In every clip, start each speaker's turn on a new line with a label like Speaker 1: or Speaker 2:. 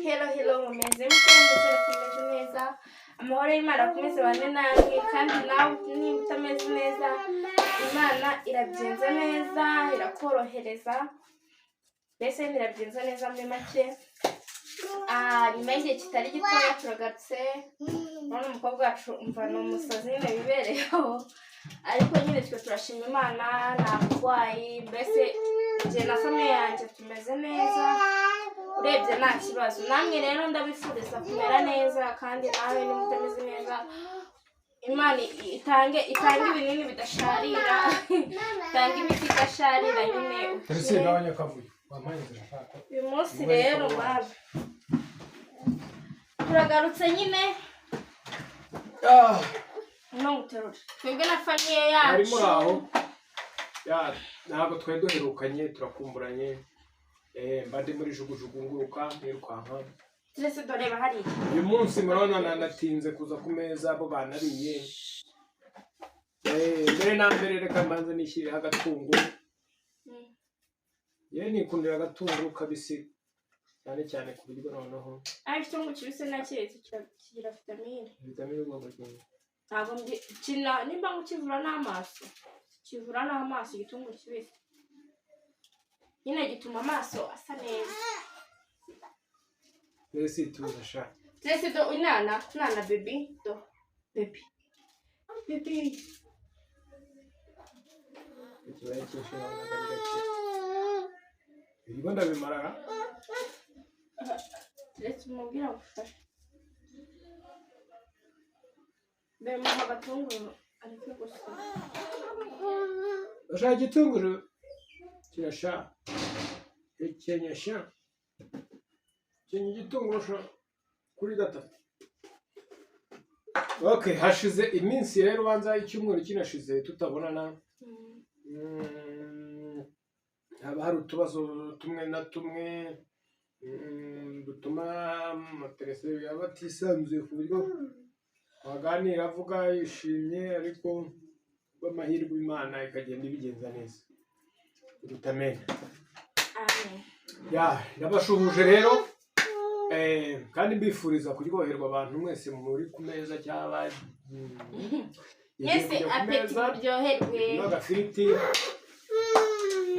Speaker 1: Hello, hello, mumeze mute? Ndetse kumeze neza. Amahoro y'Imana akomeze bane namwe, kandi nawe niba utameze neza, Imana irabigenza neza, irakorohereza. Mbese irabigenza neza muri make. Nyuma y'igihe kitari gitoya turagarutse. Urabona umukobwa wacu, umva, ni umusazi nyine wibereyeho, ariko nyine twe turashima Imana, nta burwayi. Mbese njye na famille yanjye tumeze neza, urebye nta kibazo. Namwe rero ndabifuriza kumera neza, kandi nawe niba utameze neza, Imana itange ibinini bidasharira, itange imiti idasharira nyine
Speaker 2: Ese
Speaker 1: ukire.
Speaker 2: Gabanya akavuyo, wampaye inzira nshaka.
Speaker 1: Uyu munsi rero mwana, turagarutse nyine. No nguterure, twebwe na famille
Speaker 2: Mwari
Speaker 1: yacu.
Speaker 2: Muri aho ya, ntabwo twari duherukanye, turakumburanye. Mba ndi muri jugujugu, nguruka nirukanka.
Speaker 1: Turese, doreba hariya.
Speaker 2: Uyu munsi murabona nanatinze kuza ku meza, bo banariye. Mbere na mbere reka mbanze nishyirireho agatunguru. Yewe, nikundira agatunguru kabisi cyane cyane, ku buryo noneho
Speaker 1: Ariko igitunguru kibisi nakiretse kigira vitamine.
Speaker 2: Vitamine ubwoko bwinshi.
Speaker 1: Ntabwo mbi kina nimba ngo kivura n'amaso, kivura n'amaso. Igitunguru kibisi nyine gituma amaso asa neza.
Speaker 2: Mbese tuza sha.
Speaker 1: Turese, do inana nana, baby, do baby, baby.
Speaker 2: Ikibaya cyinshi nabonaga ari gake, ibigo ndabimara.
Speaker 1: Turetse, umubwira agufashe. Mbere muha agatunguru areke gusa.
Speaker 2: Bashaka igitunguru kirasha, hekenya sha, kenya igitunguru sha kuri gatatu. Okay, hashize iminsi rero, ubanza icyumweru kinashize tutabonana. Haba hari utubazo tumwe na tumwe dutuma amaterese yaba atisanzuye ku buryo waganira avuga yishimye, ariko bw'amahirwe Imana ikagenda ibigenza neza. Utamenya.
Speaker 1: Amen.
Speaker 2: Ya, ndabashuhuje rero, kandi mbifuriza kuryoherwa, abantu mwese muri ku meza cyangwa
Speaker 1: Mwese
Speaker 2: kujya ku
Speaker 1: appétit,
Speaker 2: meza
Speaker 1: muryoherwe.
Speaker 2: N'agafiriti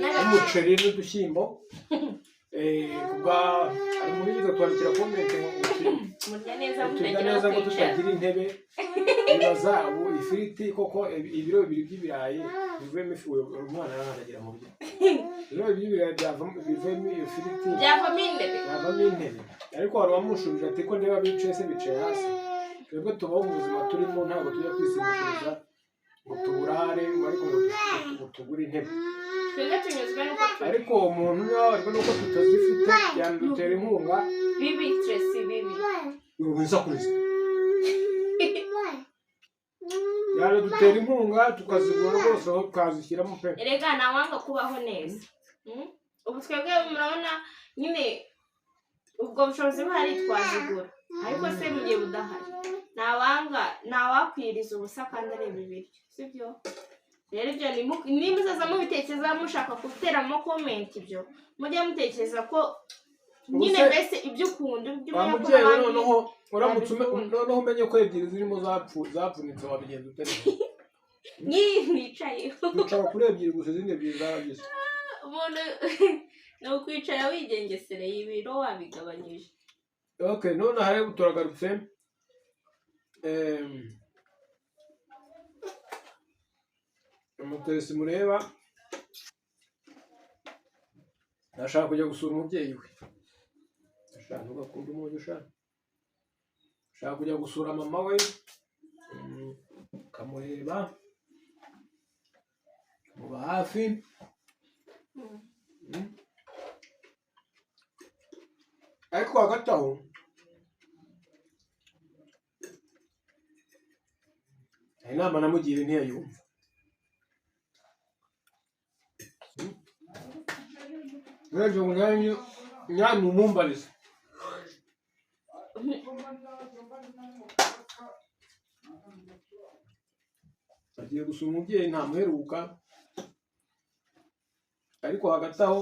Speaker 2: n'umuceri n'udushyimbo. Kubwa hari umuntu wigeze twandikira comment ngo
Speaker 1: Murya neza,
Speaker 2: turya
Speaker 1: mutagira
Speaker 2: neza
Speaker 1: aho
Speaker 2: ngo
Speaker 1: kwicara.
Speaker 2: tutagira intebe. Bibaza ubu ifiriti koko, ibiro 2 by'ibirayi bivuyemo ifu, umwana aragira mu byo ibiro 2 by'ibirayi bivuyemo iyo firiti
Speaker 1: Byavamo intebe.
Speaker 2: Byavamo intebe. Ariko hari uwamushubije ati: "Ko niba bicaye se, bicaye hasi?" Twebwe tubaho mu buzima turimo, ntabwo tujya kwisimbukiriza ngo tuburare ngo ariko ngo tugure intebe.
Speaker 1: Twebwe tunyuzwe n'uko turi.
Speaker 2: Ariko uwo muntu niba babajwe n'uko tutazifite, yanadutera inkunga.
Speaker 1: Bibi, Tracy, bibi.
Speaker 2: Wisakuriza, yanadutera inkunga tukazigura rwose, aho twazishyiramo pe.
Speaker 1: Erega ntawanga kubaho neza. Ubu twebwe murabona nyine ubwo bushobozi buhari twazigura, ariko se mu gihe budahari, ntawanga, ntawakwiriza ubusa kandi areba ibiryo, sibyo? Rero ibyo nimuzaza mubitekereza, mushaka guteramo comment, ibyo mujye mutekereza ko nyine mbese ibyo ukunda, ibyo
Speaker 2: Wa
Speaker 1: ubona ko
Speaker 2: mubyeyi we,
Speaker 1: abandi
Speaker 2: noneho uramutse
Speaker 1: babikunda.
Speaker 2: Noneho umenye ko ebyiri zirimo zapfunitse, wabigenza ute?
Speaker 1: Nk'iyi nicayeho.
Speaker 2: Wicara kuri ebyiri gusa, izindi ebyiri zaragize.
Speaker 1: Umuntu ni ukwicara wigengesereye, ibiro wabigabanyije.
Speaker 2: Okay, none aha rero turagarutse. Umuteresi mureba ashaka kujya gusura umubyeyi we. Ashaka, ntugakunda umunyu, ashaka kujya gusura mama we, akamureba, amuba hafi. Ariko hagati aho hari inama namugiriye ntiyayumva. Urebye ngo nyanyu mumumbarize. Agiye gusura umubyeyi ntamuheruka, ariko hagati aho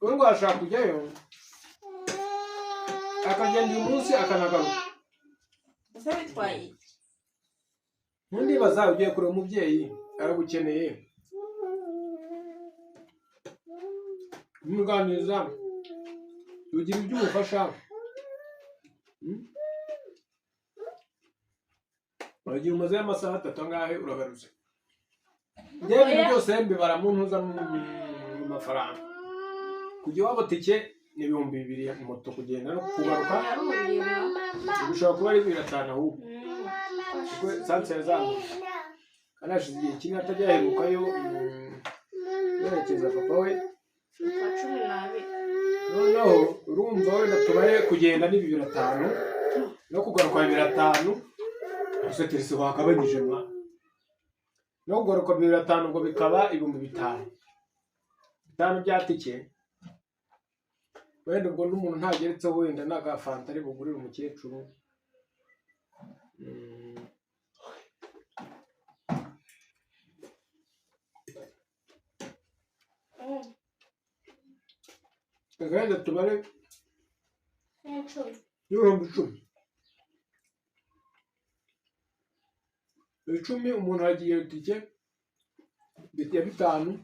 Speaker 2: We ngo arashaka kujyayo, akagenda uyu munsi akanagaruka.
Speaker 1: Ese bitwaye iki?
Speaker 2: Ntundibaza, ugiye kureba umubyeyi, aragukeneye, umuganiriza, ugira ibyo umufasha. Igihe umazeyo amasaha 3 angahe uragarutse. Njyewe ibintu
Speaker 1: Oya.
Speaker 2: byose mbibara mu ntuza, mu mafaranga. Kujya iwabo tike ni 2000, moto kugenda no kugaruka.
Speaker 1: Yaruriye.
Speaker 2: Bishobora kuba ari 2500 ahubwo, kuko esanse yazamutse, kandi hashize igihe kinini atajya yaherukayo, yerekeza papa we.
Speaker 1: Kwa 12.
Speaker 2: Noneho urumva wenda tubaye kugenda ni 2500 no kugaruka 2500. Gusa terese wagabanyije mwa no kugaruka 2500, ubwo bikaba 5000, bitanu bya tike. Wenda ubwo n'umuntu ntageretseho wenda n'agafanta ari bugurire umukecuru. Reka wenda tubare
Speaker 1: N'icumi.
Speaker 2: 10,000, 10, umuntu agiye itike ya 5,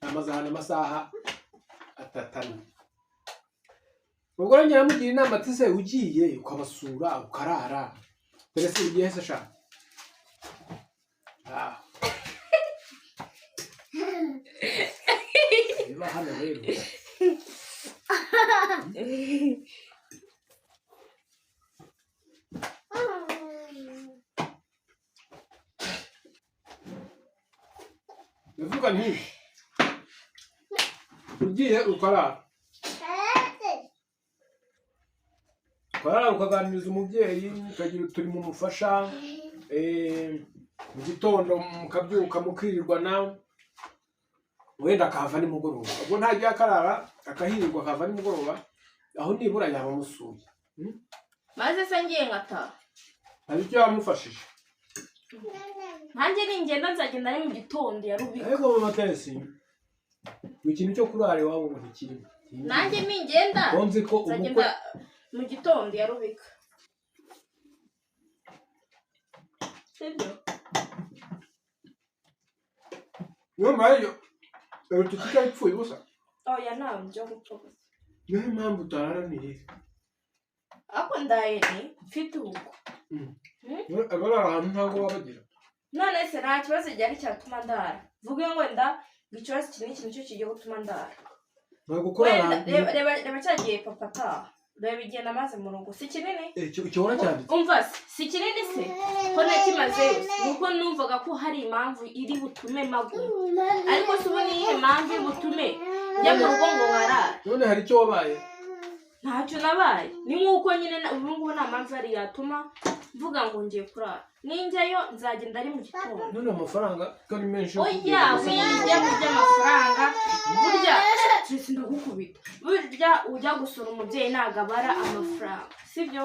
Speaker 2: amaze ahantu amasaha 3, 4. Ubwo rero njye namugira inama ati: se ugiye ukabasura ukarara? Dore se ugiye se sha? Ah. Biba hano rero. Ndavuga nti ugiye ukarara, ukarara ukaganiriza umubyeyi, ukagira uturimo umufasha, mu gitondo mukabyuka mukirirwana, wenda akahava nimugoroba. Ubwo ntajya akarara akahirirwa akahava nimugoroba, aho nibura yaba amusuye.
Speaker 1: Maze se ngiye ngataha?
Speaker 2: Hari icyo yamufashije.
Speaker 1: Nanjye ningenda nzagenda ari mu gitondo ya rubika.
Speaker 2: Ariko mama Teresi, ngo ikintu cyo kurara iwabo ngo ntikirimo.
Speaker 1: Nanjye ningenda
Speaker 2: Ko nzi ko ubukwe
Speaker 1: nzagenda mu gitondo ya rubika, sibyo?
Speaker 2: Niyo mpamvu iyo tike ipfuye ubusa.
Speaker 1: Oya, ntabwo byo gupfa gusa.
Speaker 2: Niyo mpamvu utararaniye.
Speaker 1: Ariko ndaye ni mfite urugo.
Speaker 2: Abarara ahantu ntabwo baba bagira.
Speaker 1: None se nta kibazo gihari cyatuma ndara? Vuge ngo wenda ngo ikibazo iki n'iki nicyo kigiye gutuma ndara.
Speaker 2: Ntabwo kurara
Speaker 1: Wenda
Speaker 2: ahantu
Speaker 1: reba, reba, reba cya gihe papa ataha, reba igihe namaze mu rugo, si kinini?
Speaker 2: Icyo cyanditse.
Speaker 1: Umva se, si kinini se ko nakimazeyo? Nuko numvaga ko hari impamvu iri butume maguma, ariko se ubu ni iyihe mpamvu iri butume njya mu rugo ngo nkarara?
Speaker 2: None hari icyo wabaye?
Speaker 1: Ntacyo nabaye. Ni nk'uko nyine ubu ngubu nta mpamvu yari yatuma mvuga ngo ngiye kurara. Ninjyayo nzagenda ari mu gitondo.
Speaker 2: None amafaranga ko ari menshi yo
Speaker 1: Oya.
Speaker 2: kugenda gusa?
Speaker 1: Wijya kurya amafaranga, burya Tracy ndagukubita. Burya ujya gusura umubyeyi ntabwo abara amafaranga, sibyo?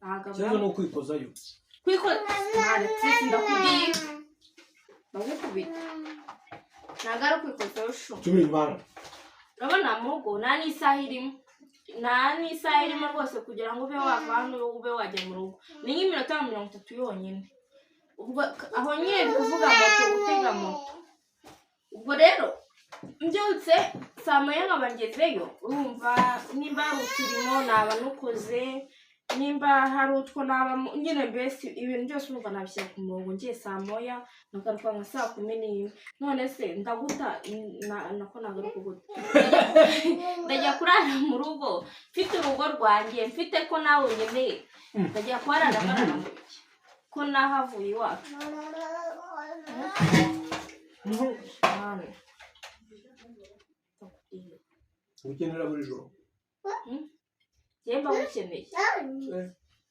Speaker 1: Ntabwo
Speaker 2: Ikibazo
Speaker 1: abara.
Speaker 2: ni ukwikozayo.
Speaker 1: Kwiko ntabwo, Tracy, ndakubwiye ndagukubita. Ntabwo ari ukwikozayo shu.
Speaker 2: Tubiri imana.
Speaker 1: Urabona mu rugo nta n'isaha irimo, nta n'isaha irimo rwose kugira ngo ube wava hano ube wajya mu rugo ni nk'iminota 30 yonyine. Ubwo aho nyine ndi kuvuga moto, gutega moto. Ubwo rero mbyutse saa moya nkaba ngezeyo, urumva nimba hari uturimo naba nukoze, nimba hari utwo naba nyine, mbese ibintu byose urumva nabishyira ku murongo. Ngiye saa moya nkagaruka nka saa 11. None se ndaguta nako nagaruka gute? Ndajya kurara mu rugo mfite urugo rwanjye, mfite ko nawe nkeneye, ndajya kuharara nkarara mu biki ko nahavuye iwacu? Mwana. Ndakubwiye.
Speaker 2: Ukenera buri joro.
Speaker 1: Njye mba ngukeneye.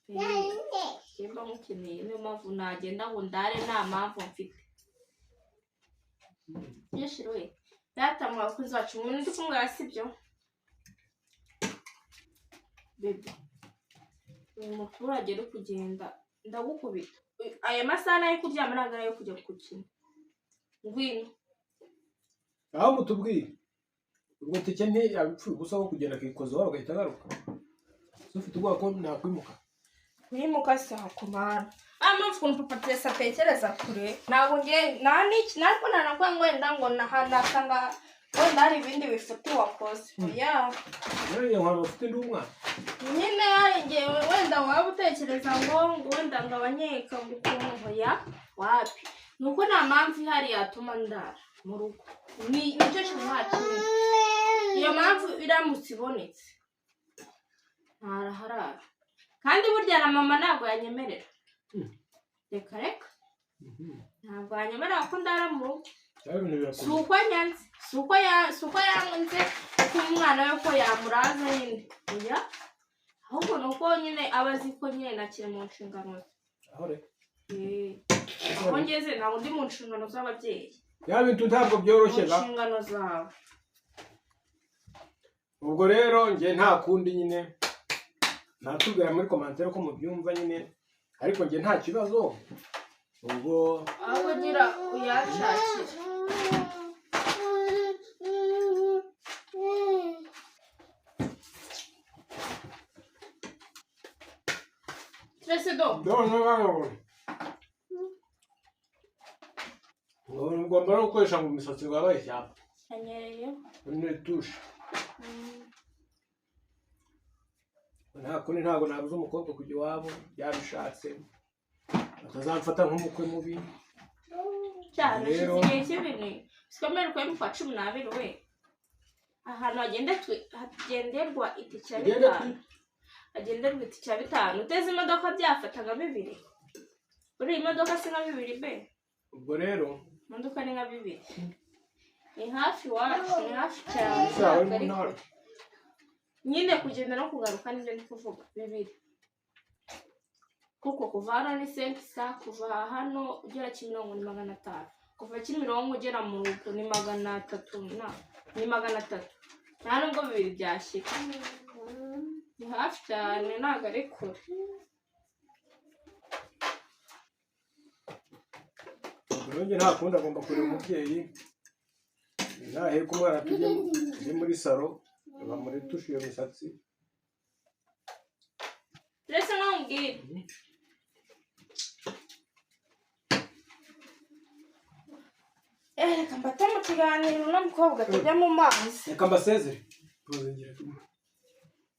Speaker 1: Njye mba ngukeneye, niyo mpamvu nagenda ngo ndare nta mpamvu mfite. Yashiriwe data mu bakunzi bacu, umuntu ndi kumubwira, sibyo bebe? Uyu muturage uri kugenda ndagukubita. Aya masaha nayo kuryama, ntabwo ari ayo kujya gukina. Ngwino.
Speaker 2: Aho mutubwire. Ubwo tike ntiyabipfuye ubusa aho kugenda akikoza iwabo agahita agaruka. Se ufite ubwoba ko nakwimuka?
Speaker 1: Wimuka se hakumara mpamvu ukuntu papa Teresa atekereza kure. Ntabwo ngiye nta n'iki, ntabwo nanakuye ngo wenda ngo nasanga wenda hari ibindi bifuti wakoze, oya.
Speaker 2: Nanjye nkora bafite ndi umwana.
Speaker 1: Nyine hari igihe wenda waba utekereza ngo wenda ngo abanyeka ngo ukuntu, oya, wapi. Ni uko nta mpamvu ihari yatuma ndara mu rugo. Ni nicyo kintu, nta kindi. Iyo mpamvu iramutse ibonetse ntaraharara. Kandi burya na mama ntabwo yanyemerera. Reka reka, ntabwo yanyemerera ko ndara mu rugo.
Speaker 2: Cyangwa ibintu
Speaker 1: Si
Speaker 2: birakomeye.
Speaker 1: uko nyanze, si uko yanze ko umwana we ko yamuraza nyine, oya, ahubwo ni uko nyine aba azi ko nyine nakiri mu nshingano ze.
Speaker 2: Aho reka.
Speaker 1: Aho ngeze ntabwo ndi mu nshingano z'ababyeyi.
Speaker 2: Ya bintu ntabwo
Speaker 1: Mu
Speaker 2: byoroshye ga.
Speaker 1: nshingano zawe.
Speaker 2: Ubwo rero njye nta kundi nyine, natubwira muri commentaire ko mubyumva nyine, ariko njye nta kibazo ubwo.
Speaker 1: Ahubwo gira uyanshakire. Twese do.
Speaker 2: Ndabona ngo ugomba no gukoresha ngo imisatsi wabaye ishyamba.
Speaker 1: Yanyereye.
Speaker 2: Ni tushe. Nta kundi, ntabwo nabuza umukobwa kujya iwabo yabishatse, batazamfata nk'umukwe mubi.
Speaker 1: Cyane.
Speaker 2: Rero-
Speaker 1: Hashize igihe kinini, sikomere mu kwa 12 we, ahantu hagenderwa itike ya
Speaker 2: Tugende.
Speaker 1: 5, hagenderwa itike ya 5, uteze imodoka byafata nka 2. Buriya imodoka si nka 2 be?
Speaker 2: Ubwo rero
Speaker 1: Imodoka ni nka 2. Ni hafi iwacu, ni hafi cyane.
Speaker 2: Sawa
Speaker 1: Ntabwo
Speaker 2: uri mu
Speaker 1: ari
Speaker 2: ntara.
Speaker 1: kure. Nyine kugenda no kugaruka nibyo ndi kuvuga, 2, kuko kuva hano ni 500, kuva hano ugera Kimironko ni 500, kuva Kimironko ugera mu rugo ni 300 na ni 300. Nta nubwo 2 byashyika. Ni hafi cyane, ntabwo ari kure.
Speaker 2: Ubwo rero njye nta kundi, agomba kureba umubyeyi naheka umwana tujye muri salon bamuretushe iyo misatsi.
Speaker 1: Ndetse ntumbwire. Reka mbate mu kiganiro n'umukobwa tujya mu mazi.
Speaker 2: Reka mbasezere.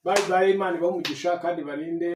Speaker 2: Bye bye, Imana ibahe umugisha kandi barinde.